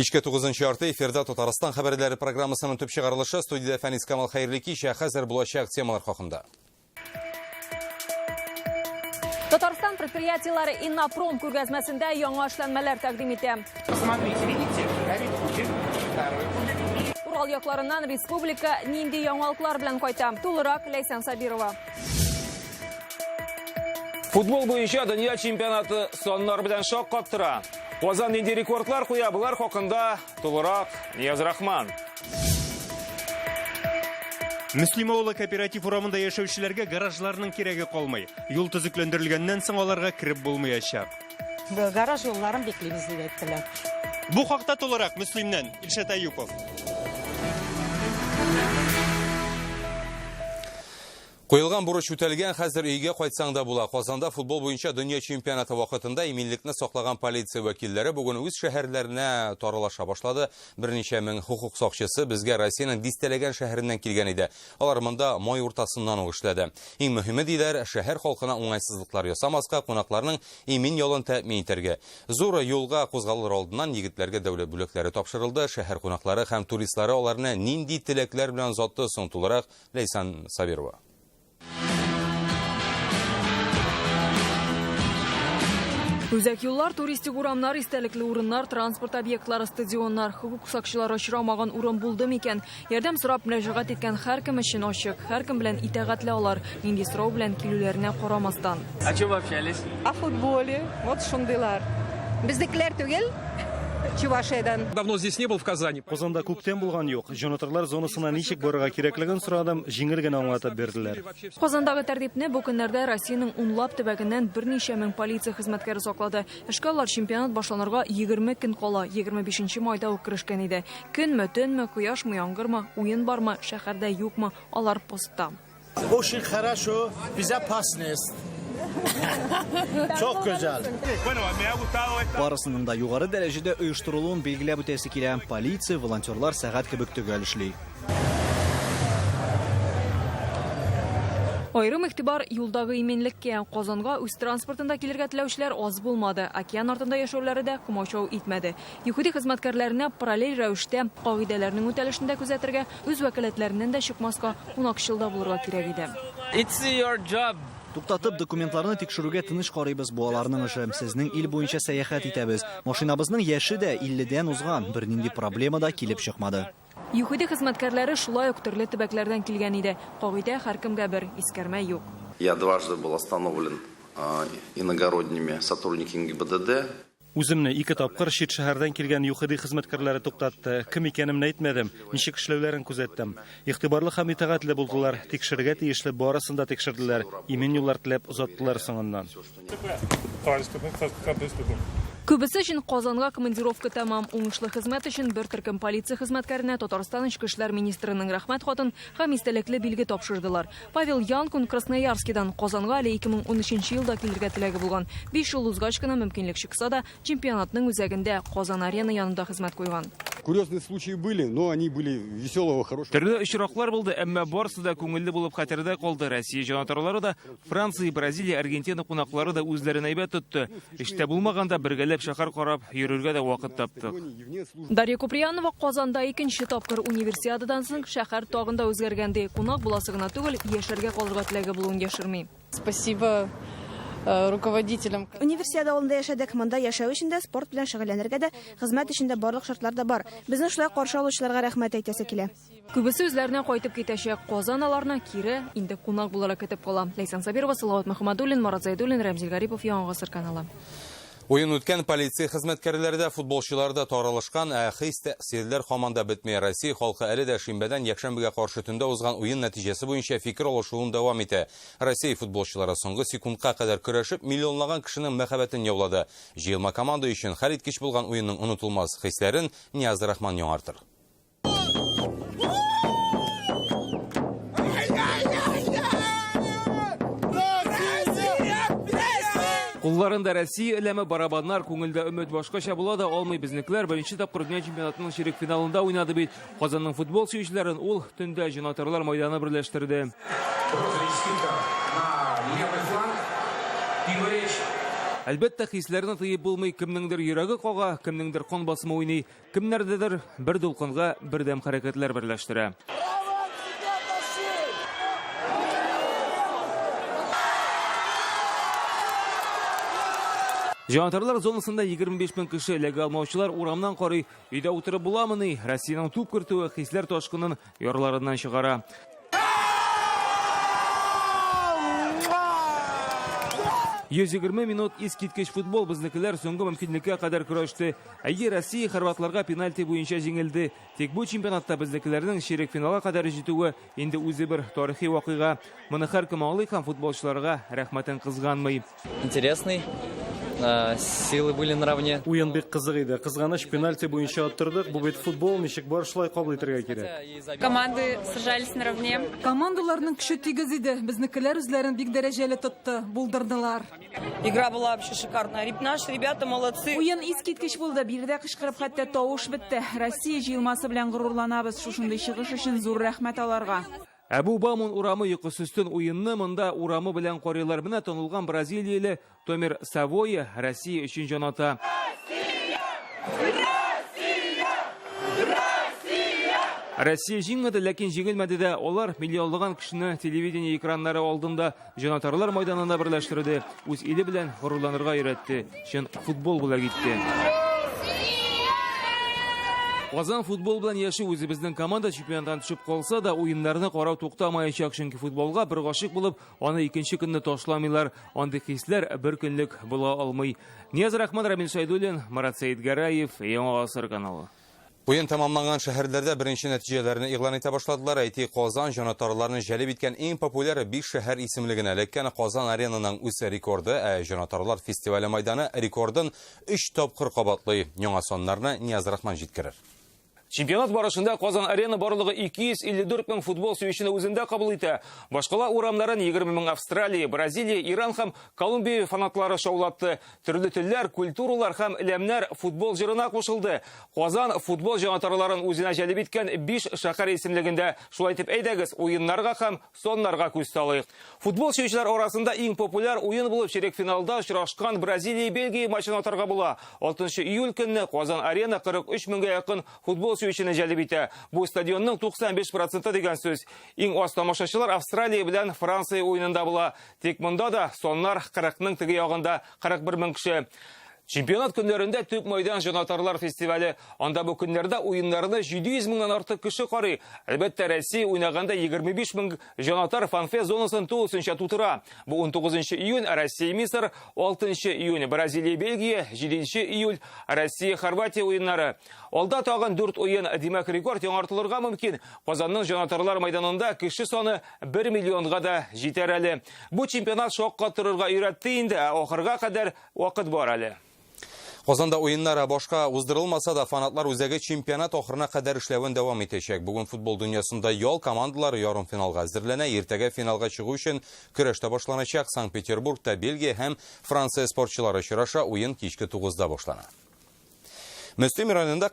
Кичке 9 ярты эфирда Татарстан хәбәрләре программасының төп чыгарылышы студиядә Фәнис Камал хәерле кич, ә хәзер булачак темалар хакында. Татарстан предприятиеләре Иннопром күргәзмәсендә яңа эшләнмәләр тәкъдим итә. Смотрите, видите, горит кубик, второй кубик. Урал якларыннан республика нинди яңалыклар белән кайта? Тулырак Ләйсән Сабирова. Футбол буенча дөнья чемпионаты саннар белән шаккаттыра. Казан нинди рекордлар куя, болар хакында тулырак Нияз Рахман. Мөслим авылы кооператив урамында яшәүчеләргә гаражларның кирәге калмый. Юл төзекләндерелгәннән соң аларга кереп булмаячак. Гараж юлларын биклибез дип әйттеләр. Бу хакта тулырак Мөслимнән Илшат Әюпов. Куелган бурыч үтәлгән, хәзер өйгә кайтсаң да була. Казанда футбол буенча дөнья чемпионаты вакытында иминлекне саклаган полиция вәкилләре бүген үз шәһәрләренә таралаша башлады. Берничә мең хокук сакчысы безгә Россиянең дистәләгән шәһәреннән килгән иде. Алар монда май уртасыннан ук эшләде. Иң мөһиме диләр, шәһәр халкына уңайсызлыклар ясамаска, кунакларның имин ялын тәэмин итәргә. Зур юлга кузгалыр алдыннан егетләргә дәүләт бүләкләре тапшырылды. Шәһәр кунаклары һәм туристлары аларны нинди теләкләр белән озатты соң тулырак Ләйсан Сабирова. Үзәк юллар, туристик урамнар, истәлекле урыннар, транспорт объектлары, стадионнар, хокук сакчылары очрамаган урын булды микән? Ярдәм сорап мөрәҗәгать иткән һәркем өчен ачык, һәркем белән итагатьле алар, нинди сорау белән килүләренә карамастан. О чем общались? О футболе. Вот шундыйлар. Безнекеләр түгел, Чувашиядән. Давно здесь не был в Казани. Казанда күптән булган юк. Җанатарлар зонасына ничек барырга кирәклеген сорадым, җиңел генә аңлатып бирделәр. Казандагы тәртипне бу көннәрдә Россиянең унлап төбәгеннән берничә мең полиция хезмәткәре саклады. Эшкә алар чемпионат башланырга 20 көн кала, 25 майда ук керешкән иде. Көнме, төнме, кояшмы, яңгырмы, уен бармы, шәһәрдә юкмы, алар постта. Очень хорошо, безопасность. Çok güzel. Барысының да югары дәрәҗәдә оештырылуын билгеләп үтәсе килә. Полиция, волонтерлар сәгать кебек төгәл эшли. Аерым игътибар юлдагы иминлеккә. Казанга үз транспортында килергә теләүчеләр аз булмады. Океан артында яшәүләре дә комачау итмәде. ЮХИДИ хезмәткәрләренә параллель рәвештә кагыйдәләрнең үтәлешен дә күзәтергә, үз вәкаләтләреннән дә чыкмаска, кунакчыл да булырга кирәк иде. It's your job. Туктатып, документларны тикшерүгә тыныч карыйбыз, бу аларның эше. Сезнең ил буенча сәяхәт итәбез. Машинабызның яше дә 50дән узган, бернинди проблема да килеп чыкмады. ЮХИДИ хезмәткәрләре шулай ук төрле төбәкләрдән килгән иде. Кагыйдә һәркемгә бер, искәрмә юк. Я дважды был остановлен иногородними сотрудниками ГИБДД. Үземне ике тапкыр чит шәһәрдән килгән ЮХИДИ хезмәткәрләре туктатты. Кем икәнемне әйтмәдем, ничек эшләүләрен күзәттем. Игътибарлы һәм итагатьле булдылар, тикшерергә тиешле барысын да тикшерделәр, имин юллар теләп озаттылар соңыннан. Күбесе өчен Казанга командировка тәмам. Уңышлы хезмәт өчен бер төркем полиция хезмәткәренә Татарстан Эчке эшләр министрының рәхмәт хатын һәм истәлекле билге тапшырдылар. Павел Янкун Красноярскидан Казанга әле 2013 елда килергә теләге булган. 5 ел узгач кына мөмкинлек чыкса да, чемпионатның үзәгендә Казан-Арена янында хезмәт куйган. Курьезные случаи были, но они были веселого, хорошего. Төрле очраклар булды, әмма барысы да күңелле булып хәтердә калды. Россия җанатарлары да, Франция, Бразилия, Аргентина кунаклары да үзләрен әйбәт тотты. Эштә булмаганда бергәләп шәһәр карап йөрергә дә вакыт таптык. Дарья Куприянова Казанда икенче тапкыр универсиададан соң шәһәр тагын да үзгәргән ди. Кунак буласы гына түгел, яшәргә калырга теләге булуын яшерми. Спасибо э, руководителям. Универсиада авылында яшәдек. Монда яшәү өчен дә, спорт белән шөгыльләнергә дә, хезмәт өчен дә барлык шартлар да бар. Безне шулай каршы алучыларга рәхмәт әйтәсе килә. Күбесе үзләренә кайтып китәчәк. Казан аларны кире инде кунак буларак көтеп кала. Ләйсән Сабирова, Салават Мөхәммәдуллин, Марат Зәйдуллин, Рәмзил Гарипов, Яңа Гасыр каналы. Уен үткән полиция хезмәткәрләре дә, футболчылар да таралышкан, ә хис-тәэсирләр һаман да бетми. Россия халкы әле дә шимбәдән якшәмбегә каршы төндә узган уен нәтиҗәсе буенча фикер алышуын дәвам итә. Россия футболчылары соңгы секундка кадәр көрәшеп, миллионлаган кешенең мәхәббәтен яулады. Җыелма команда өчен хәлиткеч булган уенның онытылмас хисләрен Нияз Рахман яңартыр. Кулларында Россия эләме, барабаннар, күңелдә өмет башкача була да алмый. Безнекеләр беренче тапкыр дөнья чемпионатының чирек финалында уйнады бит. Казанның футбол сөючеләрен ул төндә җанатарлар майданы берләштерде. Әлбәттә, хисләрне тыеп булмый, кемнеңдер йөрәге кага, кемнеңдер кан басымы уйный, кемнәрдәдер бер дулкынга бердәм хәрәкәтләр берләштерә. Җанатарлар зонасында 25 мең кеше эләгә алмаучылар урамнан карый. Өйдә утырып буламыни? Россиянең туп кертүе хисләр ташкынын ярларыннан чыгара. 120 минут искиткеч футбол безнекеләр соңгы мөмкинлеккә кадәр көрәште. Әйе, Россия хорватларга пенальти буенча җиңелде. Тик бу чемпионатта безнекеләрнең чирек финалга кадәр җитүе инде үзе бер тарихи вакыйга. Моны һәркем аңлый һәм футболчыларга рәхмәтен кызганмый. Интересный. Силы были наравне. Уен бик кызык иде. Кызганыч, пенальти буенча оттырдык. Бу бит футбол, ничек бар шулай кабул итәргә кирәк. Команды сражались наравне. Командаларның көче тигез иде. Безнекеләр үзләрен бик дәрәҗәле тотты, булдырдылар. Игра была вообще шикарная. Наши ребята молодцы. Уен искиткеч булды. Биредә кычкырып хәтта тавыш бетте. Россия җыелмасы белән горурланабыз. Шушындый чыгыш өчен зур рәхмәт аларга. Әбу Бамун урамы йокысыз төн уенны монда урамы белән карыйлар. Менә танылган бразилияле Томер Савоя Россия өчен җан ата. Россия җиңмәде, ләкин җиңелмәде дә. Алар миллионлаган кешене телевидение экраннары алдында җанатарлар майданында берләштерде. Үз иле белән горурланырга өйрәтте. Чын футбол бүләк итте. Казан футбол белән яши. Үзебезнең команда чемпионаттан төшеп калса да, уеннарны карау туктамаячак, чөнки футболга бер гашыйк булып, аны икенче көнне ташламыйлар. Андый хисләр бер көнлек була алмый. Нияз Рахман, Рамил Шайдуллин, Марат Сәидгәрәев, Яңа Гасыр каналы. Уен тамамланган шәһәрләрдә беренче нәтиҗәләрне игълан итә башладылар. Әйтик, Казан җанатарларны җәлеп иткән иң популяр 5 шәһәр исемлегенә эләккән. Казан аренаның үз рекорды, ә җанатарлар фестивале майданы рекордын 3 тапкыр кабатлый. Яңа саннарны Нияз Рахман җиткерер. Чемпионат барышында Казан арена барлыгы 254 мең футбол сөючене үзендә кабул итә. Башкала урамнарын 20 мең Австралия, Бразилия, Иран һәм Колумбия фанатлары шаулатты. Төрле телләр, культуралар һәм ләмнәр футбол җырына кушылды. Казан футбол җанатарларын үзенә җәлеп иткән 5 шәһәр исемлегендә. Шулай итеп, әйдәгез, уеннарга һәм соннарга күз салыйк. Футбол сөючеләр арасында иң популяр уен булып чирек финалда очрашкан Бразилия Бельгия матчын атарга була. 6 июль көнне Казан арена 43 меңгә якын футбол сөючене җәлеп итә. Бу стадионның 95% дигән сүз. Иң аз тамашачылар Австралия белән Франция уенында була. Тик монда да соннар 40-ның теге ягында 41 мең кеше. Чемпионат көннәрендә төп майдан җанатарлар фестивале. Анда бу көннәрдә уеннарны 700 меңнән артык кеше карый. Әлбәттә, Россия уйнаганда 25 мең җанатар фанфест зонасын тулысынча тутыра. Бу 19 июнь Россия Мисыр, 6 июнь Бразилия Бельгия, 7 июль Россия Хорватия уеннары. Алда тагын 4 уен, димәк, рекорд яңартылырга мөмкин. Казанның җанатарлар майданында кеше саны 1 миллионга да җитәр әле. Бу чемпионат шаккатырырга өйрәтте инде, ә ахырга кадәр вакыт бар әле. Казанда уеннары башка уздырылмаса да, фанатлар үзәге чемпионат ахырына кадәр эшләвен дәвам итәчәк. Бүген футбол дөньясында ял командалары ярымфиналга әзерләнә. Иртәгә финалга чыгу өчен көрәш тә башланачак. Санкт-Петербургта Бельгия һәм Франция спортчылары очраша. Уен кичке 9-да башлана. Мөслим районында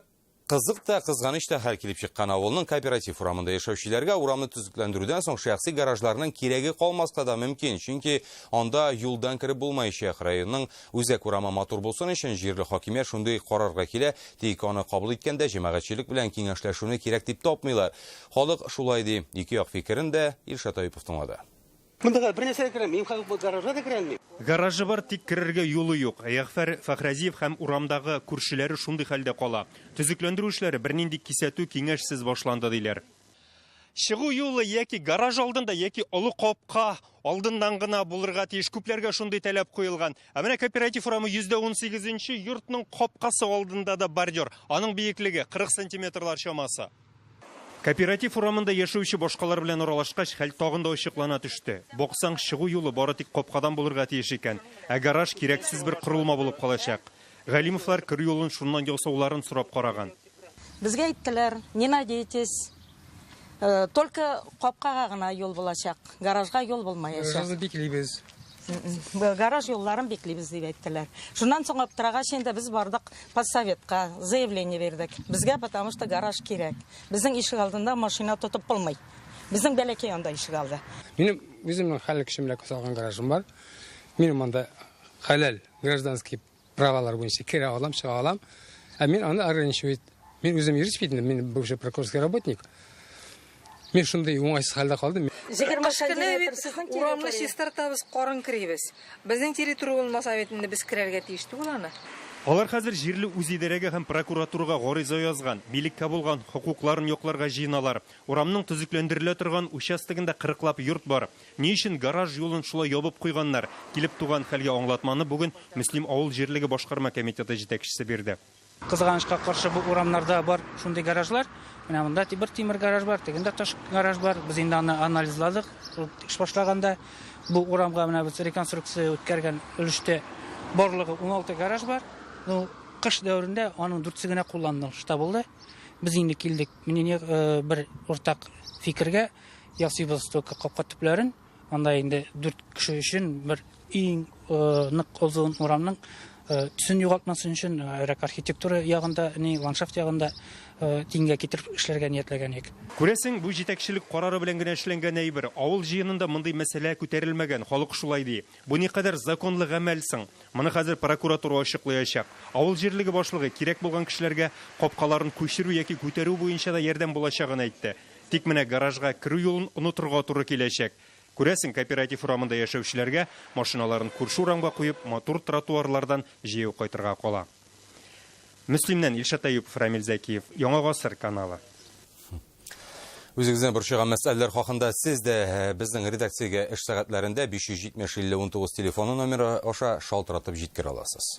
кызык та, кызганыч та хәл килеп чыккан. Авылның кооператив урамында яшәүчеләргә урамны төзекләндерүдән соң шәхси гаражларның кирәге калмаска да мөмкин, чөнки анда юлдан кереп булмаячак. Районның үзәк урамы матур булсын өчен җирле хакимият шундый карарга килә, тик аны кабул иткәндә җәмәгатьчелек белән киңәшләшүне кирәк дип тапмыйлар. Халык шулай ди. Ике як фикерен дә Илшат Әюпов тыңлады. Монда бер нәрсә керәм, мин хәзер гаражга да керә алмыйм. Гаражы бар, тик керергә юлы юк. Ягъфәр Фәхрәзиев һәм урамдагы күршеләре шундый хәлдә кала. Төзекләндерү эшләре бернинди кисәтү киңәшсез башланды диләр. Чыгу юлы яки гараж алдында, яки олы капка алдыннан гына булырга тиеш. Күпләргә шундый таләп куелган. Ә менә кооператив урамы 118 йортның капкасы алдында да бордюр. Аның биеклеге 40 сантиметрлар чамасы. Кооператив урамында яшәүче башкалар белән аралашкач, хәл тагын да ачыклана төште. Баксаң, чыгу юлы бары тик капкадан булырга тиеш икән, ә гараж кирәксез бер корылма булып калачак. Галимовлар кер юлын шуннан ясауларын сорап караган. Безгә әйттеләр, не надейтесь, только капкага гына юл булачак, гаражга юл булмаячак. Гаражны биклибез. Гараж юлларын биклибез дип әйттеләр. Шуннан соң аптырагач инде без бардык поссоветка, заявление бирдек. Безгә потому что гараж кирәк. Безнең ишек алдында машина тотып булмый. Безнең бәләкәй анда ишек алды. Минем үземнең хәлле кешем белән салган гаражым бар. Минем анда хәләл гражданский правалар буенча керә алам, чыга алам. Ә мин аны ограничивать. Мин үзем юрист бит инде, мин бывший прокурорский работник. Мин шундый уңайсыз хәлдә калдым. Кыш көне бит урамны чистартабыз, карын керибез. Безнең территория булмаса бит инде без керергә тиеш түгел аны. Алар хәзер җирле үзидарәгә һәм прокуратурага гариза язган. Милеккә булган хокукларын якларга җыеналар. Урамның төзекләндерелә торган участогында кырыклап йорт бар. Ни өчен гараж юлын шулай ябып куйганнар? Килеп туган хәлгә аңлатманы бүген Мөслим авыл җирлеге башкарма комитеты җитәкчесе бирде. Кызганычка каршы, бу урамнарда бар шундый гаражлар. Менә монда бер тимер гараж бар, тегендә таш гараж бар. Без инде аны анализладык. Эш башлаганда бу урамга менә без реконструкция үткәргән өлештә барлыгы 16 гараж бар. Ну, кыш дәверендә аның дүртесе генә кулланылышта булды. Без инде килдек мнение бер уртак фикергә, ясыйбыз только капка төпләрен. Анда инде дүрт кеше өчен бер иң нык озын урамның төсен югалтмасын өчен рәк архитектура ягында, ни ландшафт ягында тиңгә китереп эшләргә ниятләгән идек. Күрәсең, бу җитәкчелек карары белән генә эшләнгән әйбер. Авыл җыенында мондый мәсьәлә күтәрелмәгән, халык шулай ди. Бу никадәр законлы гамәл соң? Моны хәзер прокуратура ачыклаячак. Авыл җирлеге башлыгы кирәк булган кешеләргә капкаларын күчерү яки күтәрү буенча да ярдәм булачагын әйтте. Тик менә гаражга керү юлын онытырга туры киләчәк. Күрәсең, Кооператив урамында яшәүчеләргә машиналарын күрше урамга куеп, матур тротуарлардан җәяү кайтырга кала. Мөслимнән Илшат Әюпов, Рамил Зәкиев, Яңа Гасыр каналы. Үзегезне борчыган мәсьәләләр хакында сез дә безнең редакциягә эш сәгатьләрендә 570 50 19 телефоны номеры аша шалтыратып җиткерә аласыз.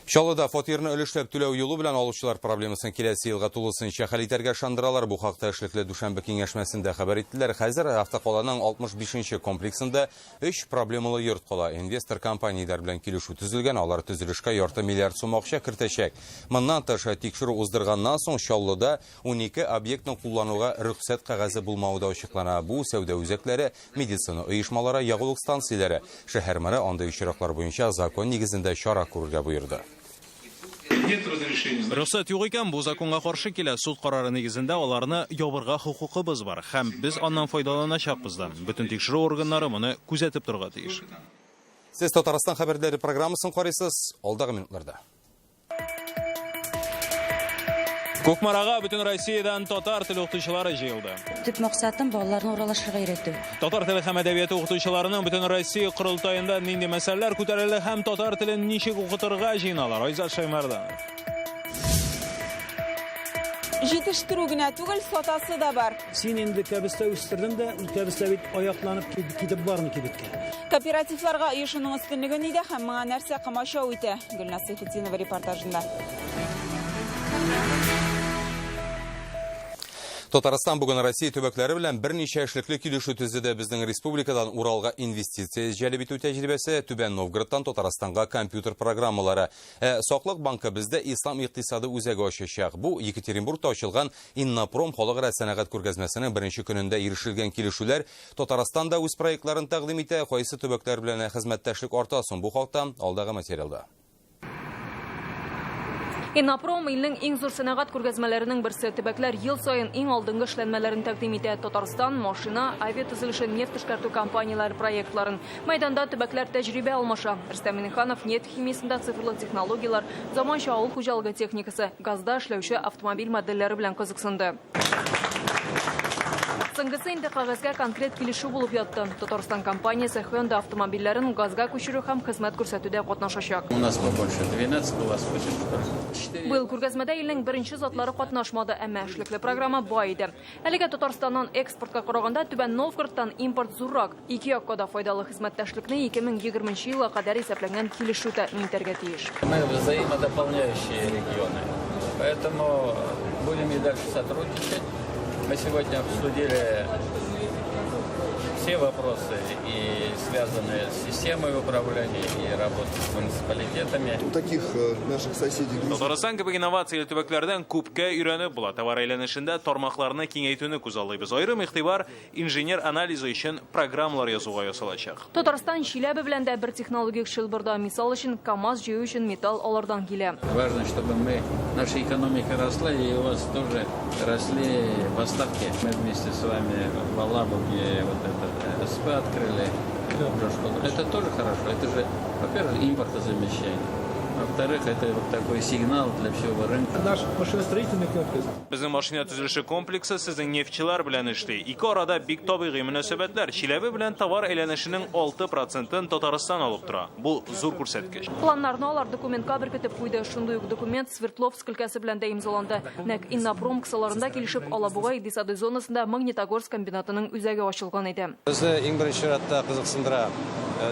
Чаллыда фатирны өлешләп түләү юлы белән алучылар проблемасын киләсе елга тулысынча хәл итәргә ышандыралар. Бу хакта эшлекле дүшәмбе киңәшмәсендә хәбәр иттеләр. Хәзер автокаланың 65 комплексында өч проблемалы йорт кала. Инвестор компанияләр белән килешү төзелгән, алар төзелешкә ярты миллиард сум акча кертәчәк. Моннан тыш, тикшерү уздырганнан соң Чаллыда 12 объектның куллануга рөхсәт кәгазе булмавы да ачыклана. Бу сәүдә үзәкләре, медицина оешмалары, ягулык станцияләре. Шәһәр мэры андый очраклар буенча закон нигезендә чара күрергә боерды. Рөхсәт юк икән, бу законга каршы килә. Суд карары нигезендә аларны ябырга хокукыбыз бар һәм без аннан файдаланачакбыз да. Бөтен тикшерү органнары моны күзәтеп торырга тиеш. Сез Татарстан хәбәрләре программасын карыйсыз. Алдагы минутларда. Кукмарага бөтен Россиядән татар теле укытучылары җыелды. Төп максатым балаларны аралашырга өйрәтү. Татар теле һәм әдәбияты укытучыларының бөтен Россия корылтаенда нинди мәсьәләләр күтәрелде һәм татар телен ничек укытырга җыеналар? Айзат Шаймарданов. Җитештерү генә түгел, сатасы да бар. Син инде кәбестә үстердең дә, ул кәбестә бит аякланып китеп бармый кибеткә. Кооперативларга оешуның өстенлеге нидә һәм моңа нәрсә комачау итә? Гөлназ Сәйфетдинова репортажында. Татарстан бүген Россия төбәкләре белән берничә эшлекле килешү төзеде. Безнең республикадан Уралга инвестиция җәлеп итү тәҗрибәсе, Түбән Новгородтан Татарстанга компьютер программалары. Ә Саклык банкы бездә Ислам икътисады үзәге ачачак. Бу Екатеринбургта ачылган Иннопром халыкара сәнәгать күргәзмәсенең беренче көнендә ирешелгән килешүләр. Татарстан да үз проектларын тәкъдим итә. Кайсы төбәкләр белән хезмәттәшлек арта соң? Бу хакта алдагы материалда. Иннопром илнең иң зур сәнәгать күргәзмәләренең берсе. Төбәкләр ел саен иң алдынгы эшләнмәләрен тәкъдим итә. Татарстан машина, авиа төзелеше, нефть эшкәртү компанияләре проектларын. Мәйданда төбәкләр тәҗрибә алмаша. Рөстәм Миңнеханов нефть химиясендә цифрлы технологияләр, заманча авыл хуҗалыгы техникасы, газда эшләүче автомобиль модельләре белән кызыксынды. Соңгысы инде кәгазьгә конкрет килешү булып ятты. Татарстан компаниясе Hyundai автомобильләрен газга күчерү һәм хезмәт күрсәтүдә катнашачак. У нас побольше 12, у вас 8, что ли? Быел күргәзмәдә илнең беренче затлары катнашмады, әмма эшлекле программа бай иде. Әлегә Татарстаннан экспортка караганда Түбән Новгородтан импорт зуррак. Ике якка да файдалы хезмәттәшлекне 2020 елга кадәр исәпләнгән килешү тәэмин итәргә тиеш. Мы взаимодополняющие регионы, поэтому будем и дальше сотрудничать. Мы сегодня обсудили все вопросы, и связанные с системой управления, и работой с муниципалитетами. У таких наших соседей... Татарстан кебек инновацияле төбәкләрдән күпкә өйрәнеп була. Товар әйләнешендә тармакларны киңәйтүне күзаллыйбыз. Аерым игътибар инженер анализы өчен программалар язуга ясалачак. Татарстан Чиләбе белән дә бер технологик чылбырда. Мисал өчен, КАМАЗ җыю өчен металл алардан килә. Важно, чтобы мы, наша экономика росла, и у вас тоже росли поставки. Мы вместе с вами в Алабуге вот этот СП открыли. Уже что-то. Это тоже хорошо. Это же, во-первых, импортозамещение. Во-вторых, это вот такой сигнал для всего рынка. Наш машиностроительный комплекс. Безнең машина төзелеше комплексы сезнең нефтьчеләр белән эшли. Ике арада бик табигый мөнәсәбәтләр. Чиләбе белән товар әйләнешенең 6 процентын Татарстан алып тора. Бу зур күрсәткеч. Планнарны алар документка беркетеп куйды. Шундый ук документ Свердловск өлкәсе белән дә имзаланды. Нәкъ Иннопром кысаларында килешеп, Алабуга икътисадый зонасында Магнитогорск комбинатының үзәге ачылган иде. Безне иң беренче чиратта кызыксындыра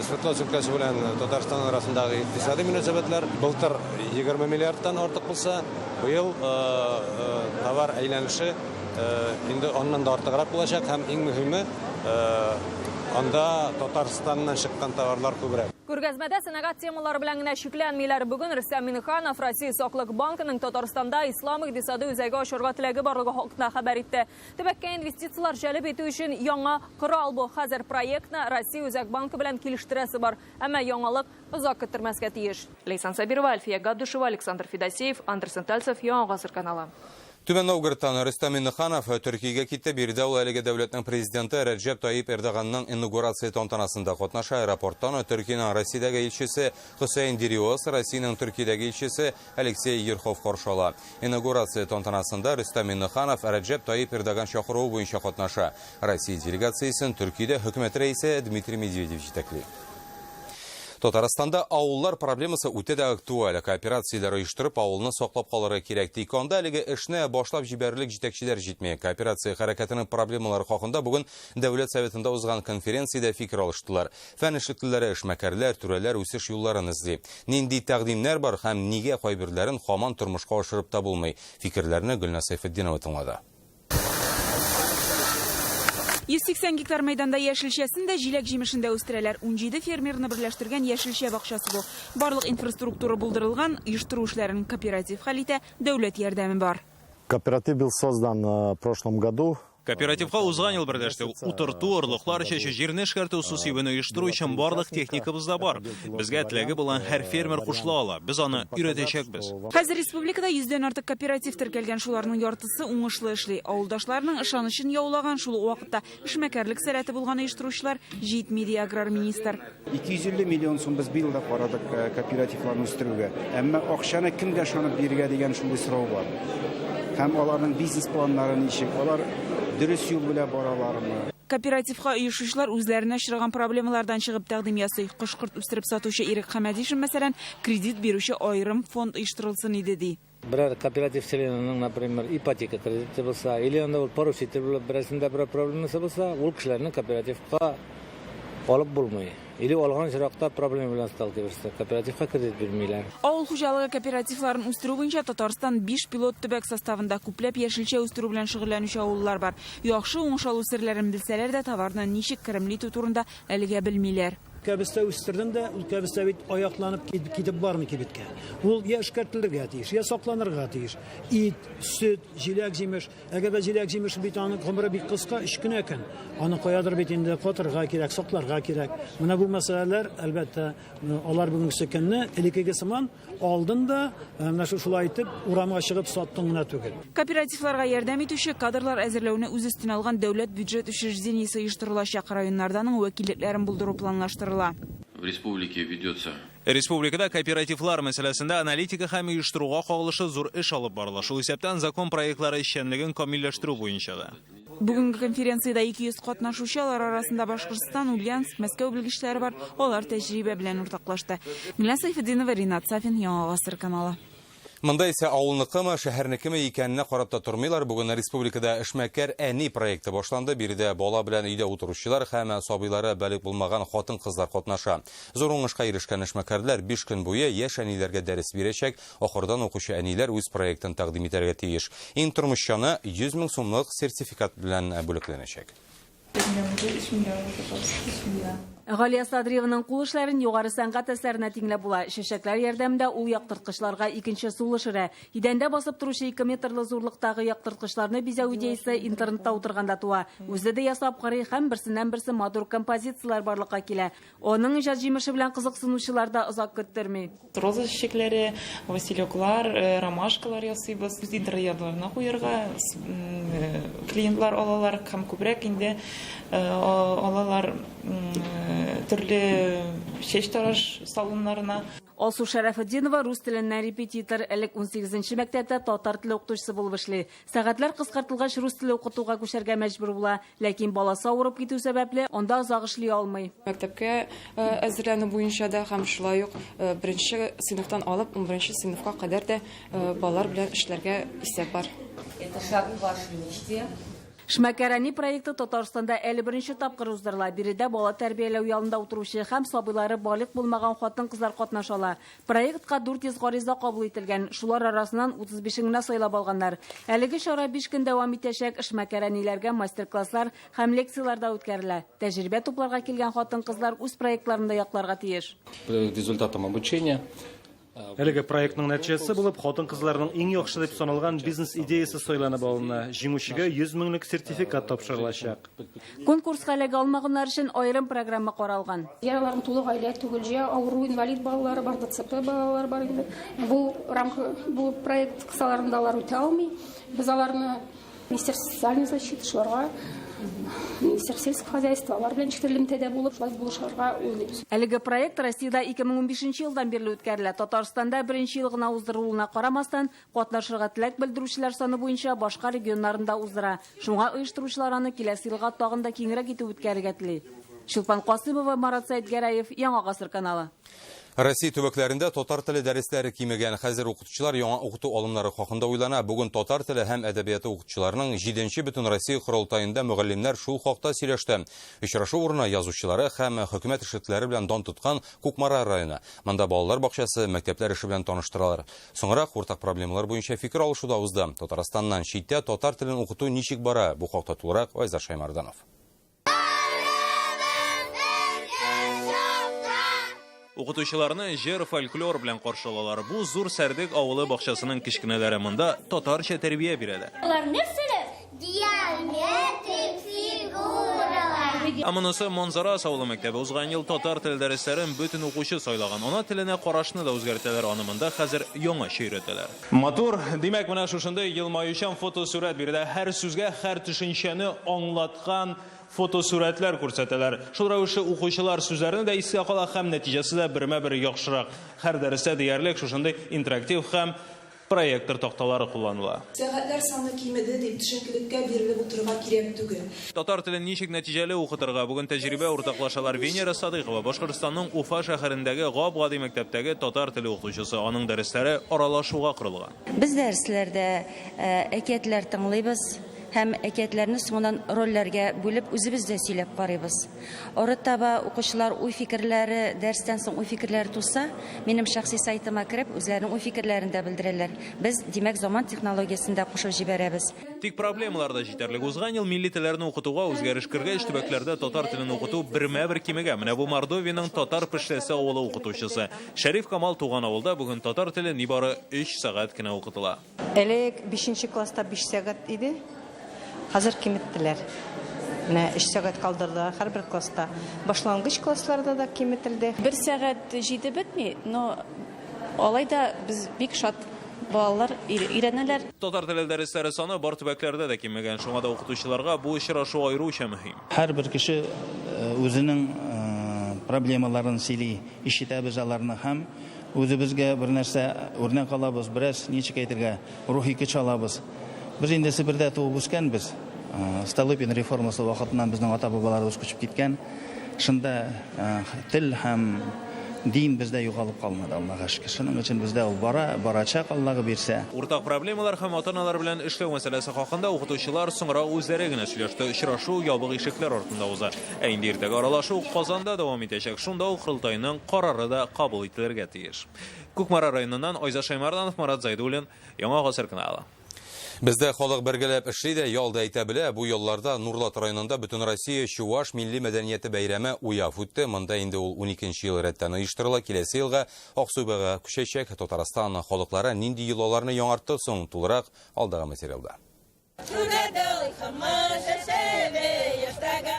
Свердловск өлкәсе белән Татарстан арасындагы икътисадый мөнәсәбәтләр. Былтыр 20 миллиардтан артык булса, быел товар әйләнеше инде аннан да артыграк булачак һәм иң мөһиме, анда Татарстаннан чыккан товарлар күбрәк. Күргәзмәдә сәнәгать темалары белән генә чикләнмиләр. Бүген Рөстәм Миңнеханов Россия Саклык банкының Татарстанда Ислам икътисады үзәге ачарга теләге барлыгы хакында хәбәр итте. Төбәккә инвестицияләр җәлеп итү өчен яңа корал бу. Хәзер проектны Россия Үзәк банкы белән килештерәсе бар. Әмма яңалык озак көттермәскә тиеш. Ләйсән Сабирова, Альфия Габдушева, Александр Федосеев, Андерсен Тальцев, Яңа Гасыр каналы. Түбән Новгородтан Рөстәм Миңнеханов Төркиягә китте. Биредә ул әлеге дәүләтнең президенты Рәҗәп Тайип Эрдоганның инаугурация тантанасында катнаша. Аэропорттан Төркиянең Россиядәге илчесе Хөсәен Дериоз, Россиянең Төркиядәге илчесе Алексей Ерхов каршы ала. Инаугурация тантанасында Рөстәм Миңнеханов Рәҗәп Тайип Эрдоган чакыруы буенча катнаша. Россия делегациясен Төркиядә хөкүмәт рәисе Дмитрий Медведев җитәкли. Татарстанда авыллар проблемасы үтә дә актуаль. Кооперацияләр оештырып, авылны саклап калырга кирәк. Тик анда әлеге эшне башлап җибәрерлек җитәкчеләр җитми. Кооперация хәрәкәтенең проблемалары хакында бүген Дәүләт Советында узган конференциядә фикер алыштылар. Фән эшлеклеләре, эшмәкәрләр, түрәләр үсеш юлларын эзли. Нинди тәкъдимнәр бар һәм нигә кайберләрен һаман тормышка ашырып та булмый? Фикерләрне Гөлназ Сәйфетдинова тыңлады. 180 гектар мәйданда яшелчәсен дә, җиләк җимешен дә үстерәләр. 17 фермерны берләштергән яшелчә бакчасы бу. Барлык инфраструктура булдырылган, оештыру эшләрен кооператив хәл итә, дәүләт ярдәме бар. Кооператив был создан в прошлом году. Кооперативка узган ел берләште. Утырту, орлыклар чәчү, җирне эшкәртү, су сибүне оештыру өчен барлык техникабыз да бар. Безгә теләге булган һәр фермер кушыла ала. Без аны өйрәтәчәкбез. Хәзер республикада 100дән артык кооператив теркәлгән, шуларның яртысы уңышлы эшли. Авылдашларның ышанычын яулаган, шул ук вакытта эшмәкәрлек сәләте булган оештыручылар җитми, ди аграр министр. 250 миллион сум без быел да карадык кооперативларны үстерүгә. Әмма акчаны кемгә ышанып бирергә дигән шундый сорау бар. Һәм аларның бизнес планнары ничек, алар дөрес юл белән баралармы? Кооперативка оешучылар үзләренә очраган проблемалардан чыгып тәкъдим ясый. Кош-корт үстереп сатучы Ирек Хәмәдишин, мәсәлән, кредит бирүче аерым фонд оештырылсын иде, ди. Берәр кооператив членының, например, ипотека кредиты булса, или анда ул поручитель булып, берәрсендә берәр проблемасы булса, ул кешеләрне кооперативка алып булмый. Или алган очракта проблема белән сталкиваешься, кооперативка кредит бирмиләр. Авыл хуҗалыгы кооперативларын үстерү буенча Татарстан 5 пилот төбәк составында күпләп яшелчә үстерү белән шөгыльләнүче авыллар бар. Яхшы уңыш алу серләрен белсәләр дә, товарны ничек керемле итү турында әлегә белмиләр. Кәбестә үстердең дә, ул кәбестә бит аякланып китеп бармый кибеткә. Ул я эшкәртелергә тиеш, я сакланырга тиеш. Ит, сөт, җиләк җимеш. Әгәр дә җиләк җимеш бит аның гомере бик кыска, 3 кенә көн. Аны каядыр бит инде катырга кирәк, сакларга кирәк. Менә бу мәсьәләләр, әлбәттә, алар бүгенге көнне элеккеге сыман алдын да, менә шулай итеп урамга чыгып саттың гына түгел. Кооперативларга ярдәм итүче кадрлар әзерләүне үз өстенә алган дәүләт бюджет учреждениесе оештырылачак. Районнарданың вәкиллекләрен булдыру планлаштырыла. В республике ведется. Республикада кооперативлар мәсьәләсендә аналитика һәм оештыруга кагылышы зур эш алып барыла. Шул исәптән закон проектлары эшчәнлеген камилләштерү буенча да. Бүгенге конференциядә 200 катнашучы, алар арасында Башкортстан, Ульяновск, Мәскәү белгечләре бар. Алар тәҗрибә белән уртаклашты. Милән Сайфетдинова, Ринат Сафин, Яңа Гасыр каналы. Монда исә авылныкымы, шәһәрнекеме икәненә карап та тормыйлар. Бүген республикада эшмәкәр әни проекты башланды. Биредә бала белән өйдә утыручылар һәм сабыйлары балигъ булмаган хатын-кызлар катнаша. Зур уңышка ирешкән эшмәкәрләр 5 көн буе яшь әниләргә дәрес бирәчәк. Ахырдан укучы әниләр үз проектын тәкъдим итәргә тиеш. Иң тормышчаны 100 мең сумлык сертификат белән бүләкләнәчәк. Галия Садриеваның кул эшләрен югары сәнгать әсәренә тиңләп була. Чәчәкләр ярдәмендә ул яктырткычларга икенче сулыш өрә. Идәндә басып торучы 2 метрлы зурлыктагы яктырткычларны бизәү идеясы интернетта утырганда туа. Үзе дә ясап карый һәм берсеннән берсе матур композицияләр барлыкка килә. Аның иҗат җимеше белән кызыксынучылар да озак көттерми. Роза чәчәкләре, василеклар, ромашкалар ясыйбыз. Үз интерьерларына куярга клиентлар алалар һәм күбрәк инде алалар төрле чәч тараш салоннарына. Алсу Шәрәфетдинова рус теленнән репетитор, элек 18 мәктәптә татар теле укытучысы булып эшли. Сәгатьләр кыскартылгач рус теле укытуга күчәргә мәҗбүр була, ләкин баласы авырып китү сәбәпле анда озак эшли алмый. Мәктәпкә әзерләнү буенча да һәм шулай ук беренче сыйныфтан алып 11 сыйныфка кадәр дә балалар белән эшләргә исәп бар. Это шаг к вашей мечте. Эшмәкәр әни проекты Татарстанда әле беренче тапкыр уздырыла. Биредә бала тәрбияләү ялында утыручы һәм сабыйлары балигъ булмаган хатын-кызлар катнаша ала. Проектка 400 гариза кабул ителгән, шулар арасыннан 35-ен генә сайлап алганнар. Әлеге чара 5 көн дәвам итәчәк. Эшмәкәр әниләргә мастер-класслар һәм лекцияләр дә үткәрелә. Тәҗрибә тупларга килгән хатын-кызлар үз проектларын да якларга тиеш. По результатам обучения Әлеге проектның нәтиҗәсе булып хатын-кызларның иң яхшы дип саналган бизнес идеясы сайланып алына. Җиңүчегә 100 меңлек сертификат тапшырылачак. Конкурска эләгә алмаганнар өчен аерым программа каралган. Я аларның тулы гаилә түгел, җә авыру инвалид балалары бар, ДЦП балалары бар инде. Бу рамка, бу проект кысаларында алар үтә алмый. Без аларны Министерство социальной защиты, шуларга Министерство сельского хозяйства, алар белән ничектер элемтәдә булып, шулай булышырга уйлыйбыз. Әлеге проект Россиядә 2015 елдан бирле үткәрелә. Татарстанда беренче ел гына уздырылуына карамастан, катнашырга теләк белдерүчеләр саны буенча башка регионнарында уздыра. Шуңа оештыручылар аны киләсе елга тагын да киңрәк итеп үткәрергә тели. Чулпан Касымова, Марат Сәетгәрәев, Яңа Гасыр каналы. Россия төбәкләрендә татар теле дәресләре кимегән. Хәзер укытучылар яңа укыту алымнары хакында уйлана. Бүген татар теле һәм әдәбияты укытучыларының 7-нче Бөтенроссия корылтаенда мөгаллимнәр шул хакта сөйләште. Очрашу урыны язучылары һәм хөкүмәт эшлеклеләре белән дан тоткан Кукмара районы. Монда балалар бакчасы, мәктәпләр эше белән таныштыралар. Соңрак уртак проблемалар буенча фикер алышу да узды. Татарстаннан читтә татар телен укыту ничек бара? Бу хакта тулырак Айзат Шаймарданов. Укытучыларны җыр, фольклор белән каршы алалар. Бу Зур Сәрдек авылы бакчасының кечкенәләре монда татарча тәрбия бирәләр. Алар нәрсәләр? Геометрик фигуралар. Ә монысы Монзарас авылы мәктәбе. Узган ел татар теле дәресләрен бөтен укучы сайлаган. Ана теленә карашны да үзгәртәләр. Аны монда хәзер яңача өйрәтәләр. Матур, димәк, менә шушындый елмаючан фотосурәт биредә һәр сүзгә, һәр төшенчәне аңлаткан фотосурәтләр күрсәтәләр. Шул рәвешле укучылар сүзләрне дә искә кала һәм нәтиҗәсе дә бермә-бер яхшырак. Һәр дәрестә диярлек шушындый интерактив һәм проектор такталары кулланыла. Сәгатьләр саны кимеде дип төшенкелеккә бирелеп утырырга кирәк түгел. Татар телен ничек нәтиҗәле укытырга бүген тәҗрибә уртаклашалар. Венера Садыйкова Башкортстанның Уфа шәһәрендәге гап-гади мәктәптәге татар теле укытучысы. Аның дәресләре аралашуга корылган. Без дәресләрдә әкиятләр тыңлыйбыз һәм әкиятләрне соңыннан рольләргә бүлеп үзебез дә сөйләп карыйбыз. Арытаба укучылар уй-фикерләре, дәрестән соң уй-фикерләре туса, минем шәхси сайтыма кереп, үзләренең уй-фикерләрен дә белдерәләр. Без, димәк, заман технологиясен дә кушып җибәрәбез. Тик проблемалар да җитәрлек. Узган ел милли телләрне укытуга үзгәреш кергәч, төбәкләрдә татар телен укыту бермә-бер кимегән. Менә бу Мордовиянең Татар Пешләсе авылы укытучысы. Шәриф Камал туган авылда бүген татар теле нибары 3 сәгать кенә укытыла. Элек 5 класста 5 сәгать иде. Хәзер киметтеләр. Менә 3 сәгать калдырдылар һәрбер класста. Башлангыч классларда да киметелде. 1 сәгать җитеп бетми, но алай да без бик шат, балалар өйрәнәләр. Татар теле дәресләре саны бар төбәкләрдә дә кимегән. Шуңа да укытучыларга бу очрашу аеруча мөһим. Һәрбер кеше үзенең проблемаларын сөйли, ишетәбез аларны һәм үзебезгә бер нәрсә үрнәк алабыз, бераз ничек әйтергә, рухи көч алабыз. Без инде Себердә туып үскәнбез. Столыпин реформасы вакытыннан безнең ата-бабаларыбыз күчеп киткән. Шунда тел һәм дин бездә югалып калмады, Аллага шөкер. Шуның өчен бездә ул бара, барачак, Аллага бирсә. Уртак проблемалар һәм ата-аналар белән эшләү мәсьәләсе хакында укытучылар соңрак үзләре генә сөйләште. Очрашу ябык ишекләр артында уза. Ә инде иртәгә аралашу Казанда дәвам итәчәк. Шунда ук корылтайның карары да кабул ителергә тиеш. Кукмара районыннан Айзат Шаймарданов, Марат Зайдуллин, Яңа Гасыр каналы. Бездә халык бергәләп эшли дә, ял да итә белә. Бу ялларда Нурлат районында Бөтенроссия чуваш милли мәдәнияте бәйрәме Уяв үтте. Монда инде ул уникенче ел рәттән оештырыла. Киләсе елга Аксубайга күчәчәк. Татарстан халыклары нинди йолаларны яңартты соң? Тулырак алдагы материалда.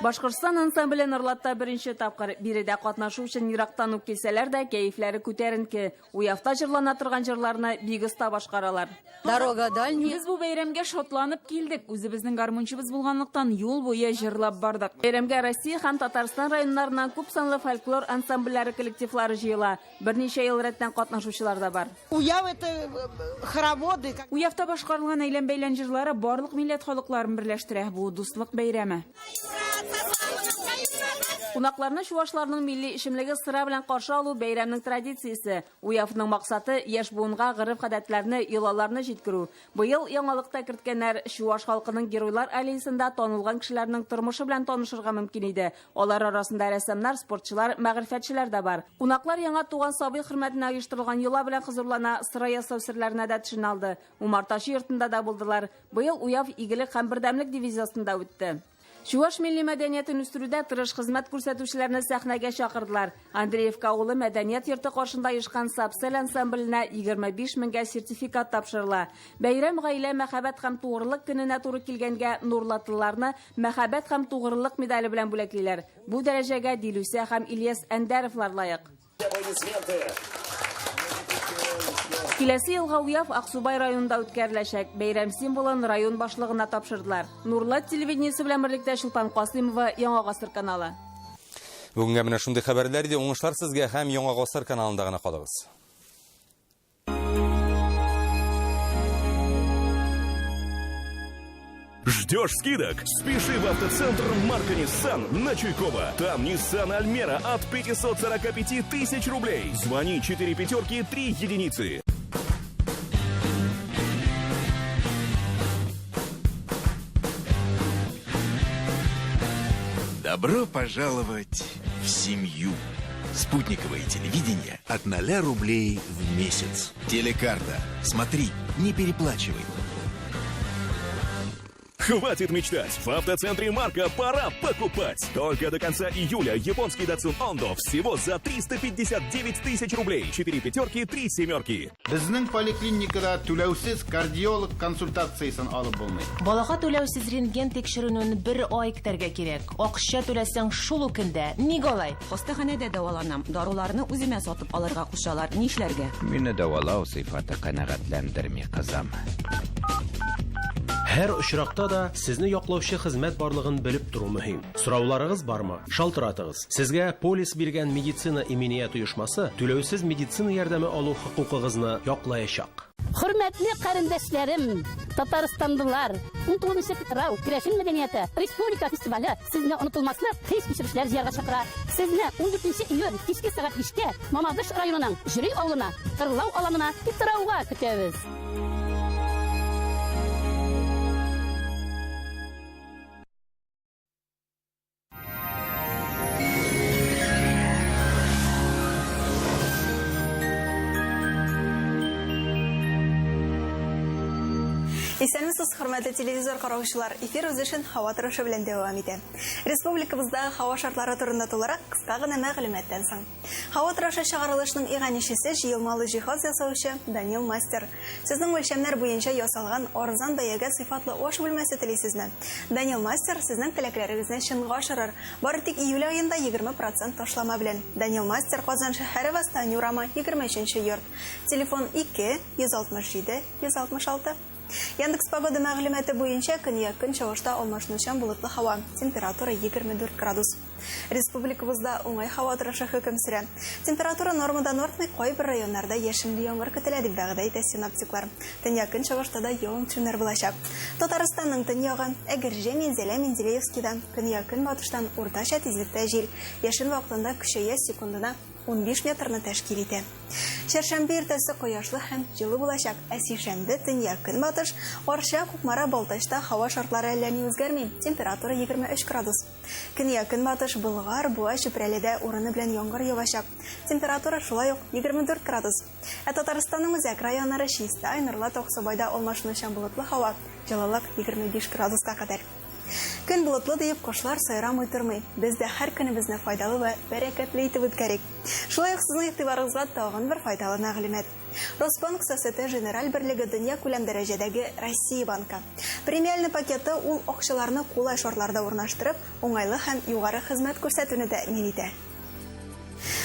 Башкортстан ансамбле Норлатта беренче тапкыр. Биредә катнашу өчен ерактан ук килсәләр дә, кәефләре күтәренке. Уявта җырлана торган җырларны бик оста башкаралар. Дорога дальняя. Без бу бәйрәмгә шатланып килдек. Үзебезнең гармунчыбыз булганлыктан юл буе җырлап бардык. Бәйрәмгә Россия һәм Татарстан районнарыннан күп санлы фольклор ансамбльләре коллективлары җыела. Берничә ел рәттән катнашучылар да бар. Уяв это хороводы. Уявта башкарылган әйлән-бәйлән җырлары барлык милләт халыкларын берләштерә. Бу дуслык бәйрәме. Кунакларны чувашларның милли эчемлеге сыра белән каршы алу бәйрәмнең традициясе. Уявның максаты яшь буынга гореф-гадәтләрне, йолаларны җиткерү. Быел яңалык та керткәннәр. Чуваш халкының геройлар аллеясында танылган кешеләрнең тормышы белән танышырга мөмкин иде. Алар арасында рәссамнар, спортчылар, мәгърифәтчеләр дә бар. Кунаклар яңа туган сабый хөрмәтенә оештырылган йола белән хозурлана, сыра ясау серләренә дә төшенә алды. Умартачы йортында да булдылар. Быел уяв игелек һәм бердәмлек девизы астында үтте. Чуваш милли мәдәниятен үстерүдә тырыш хезмәт күрсәтүчеләрне сәхнәгә чакырдылар. Андреевка авылы мәдәният йорты каршында оешкан Сапсел ансамбленә 25 меңгә сертификат тапшырыла. Бәйрәм гаилә, мәхәббәт һәм тугрылык көненә туры килгәнгә нурлатлыларны мәхәббәт һәм тугрылык медале белән бүләклиләр. Бу дәрәҗәгә Дилүсә һәм Ильяс Әндәровлар лаек. Киләсе елга уяв Аксубай районында үткәреләчәк. Бәйрәм символын район башлыгына тапшырдылар. Нурлат телевидениесе белән берлектә Чулпан Касыймова, Яңа Гасыр каналы. Бүгенгә менә шундый хәбәрләр иде. Уңышлар сезгә һәм Яңа Гасыр каналында гына калыгыз. Ждешь скидок? Спеши в автоцентр Марка Nissan на Чуйкова. Там Nissan Almera от 545 тысяч рублей. Звони 4 пятерки 3 единицы. Добро пожаловать в семью. Спутниковое телевидение от 0 рублей в месяц. Телекарта. Смотри, не переплачивай. Хватит мечтать! В автоцентре Марка пора покупать! Только до конца июля японский Datsun Ondo всего за 359 тысяч рублей. 4 пятерки, 3 семерки. Безнең поликлиникада түләүсез кардиолог консультациясен алып булмый. Балага түләүсез рентген тикшеренүен бер ай көтәргә кирәк. Акча түләсәң шул ук көндә. Ник алай? Хастаханәдә дәваланам. Даруларны үземә сатып алырга кушалар. Нишләргә? Мине дәвалау сыйфаты канәгатьләндерми, кызым. Һәр очракта да сезне яклаучы хезмәт барлыгын белеп тору мөһим. Сорауларыгыз бармы? Шалтыратыгыз. Сезгә полис биргән медицина иминият оешмасы түләүсез медицина ярдәме алу хокукыгызны яклаячак. Хөрмәтле карендәшләрем, татарстанлылар, 19 Питрау керәшен мәдәнияте республика фестивале сезне онытылмаслык хис-кичерешләр җыярга чакыра. Сезне 14 июнь кичке сәгать 5-тә Мамадыш районының Җөри авылына, Тырлау аланына Питрауга көтәбез. Исәнмесез, хөрмәтле телевизор караучылар. Эфир үз эшен һава торышы белән дәвам итә. Республикабыздагы һава шартлары турында тулырак кыска гына мәгълүматтан соң. Һава торышы чыгарылышның иганәчесе җыелмалы җиһаз ясаучы Данил Мастер. Сезнең үлчәмнәр буенча ясалган арзан бәягә сыйфатлы аш бүлмәсе телисезме? Данил Мастер сезнең теләкләрегезне чынга ашырыр. Бары тик июль аенда 20 процент ташлама белән. Данил Мастер, Казан шәһәре, Восстание урамы, 23 йорт. Телефон 2 167 166. Яндекс Погода мәгълүматы буенча көньяк-көнчыгышта алмашынучан болытлы һава. Температура 24 градус. Республикабызда уңай һава торышы хөкем сөрә. Температура нормадан артмый, кайбер районнарда яшенле яңгыр көтелә, дип вәгъдә итә синоптиклар. Төньяк-көнчыгышта да явым-төшемнәр булачак. Татарстанның төньягы, Әгерҗе, Минзәлә, Менделеевскида көньяк-көнбатыштан уртача тизлектә җил. Яшен вакытында көчәя, секундына 15 метрны тәшкил итә. Чәршәмбе иртәсе кояшлы һәм җылы булачак, ә сишәмбе төньяк-көнбатыш, Арча, Кукмара, Балтачта һава шартлары әллә ни үзгәрми, температура 23 градус. Көньяк-көнбатыш, Болгар, Буа, Чүпрәледә урыны белән яңгыр явачак. Температура шулай ук 24 градус. Ә Татарстанның үзәк районнары Чистай, Нурлат, Аксубайда алмашынучан болытлы һава, җылылык 25 градуска кадәр. Көн болытлы диеп, кошлар сайрамый тормый. Без дә һәр көнебезне файдалы вә бәрәкәтле итеп үткәрик. Шулай ук сезнең игътибарыгызга тагын бер файдалы мәгълүмат. Росбанк Сосете Женераль берлеге дөньякүләм дәрәҗәдәге Россия банкы. Премиальный пакеты ул акчаларны кулай шартларда урнаштырып, уңайлы һәм югары хезмәт күрсәтүне тәэмин итә.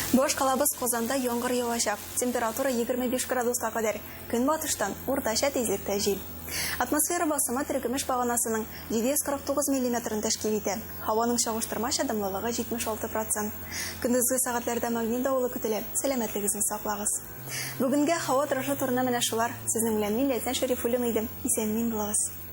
Баш калабыз Казанда яңгыр явачак. Температура 25 градуска кадәр. Көнбатыштан уртача тизлектә җил. Атмосфера басымы терекөмеш баганасының 749 миллиметрын тәшкил итә. Һаваның чагыштырмача дымлылыгы 76 процент. Көндезге сәгатьләрдә магнит давылы көтелә. Сәламәтлегезне саклагыз. Бүгенгә һава торышы турында менә шулар. Сезнең белән мин, Ләйсән Шәрифуллина идем. Исән-имин булыгыз.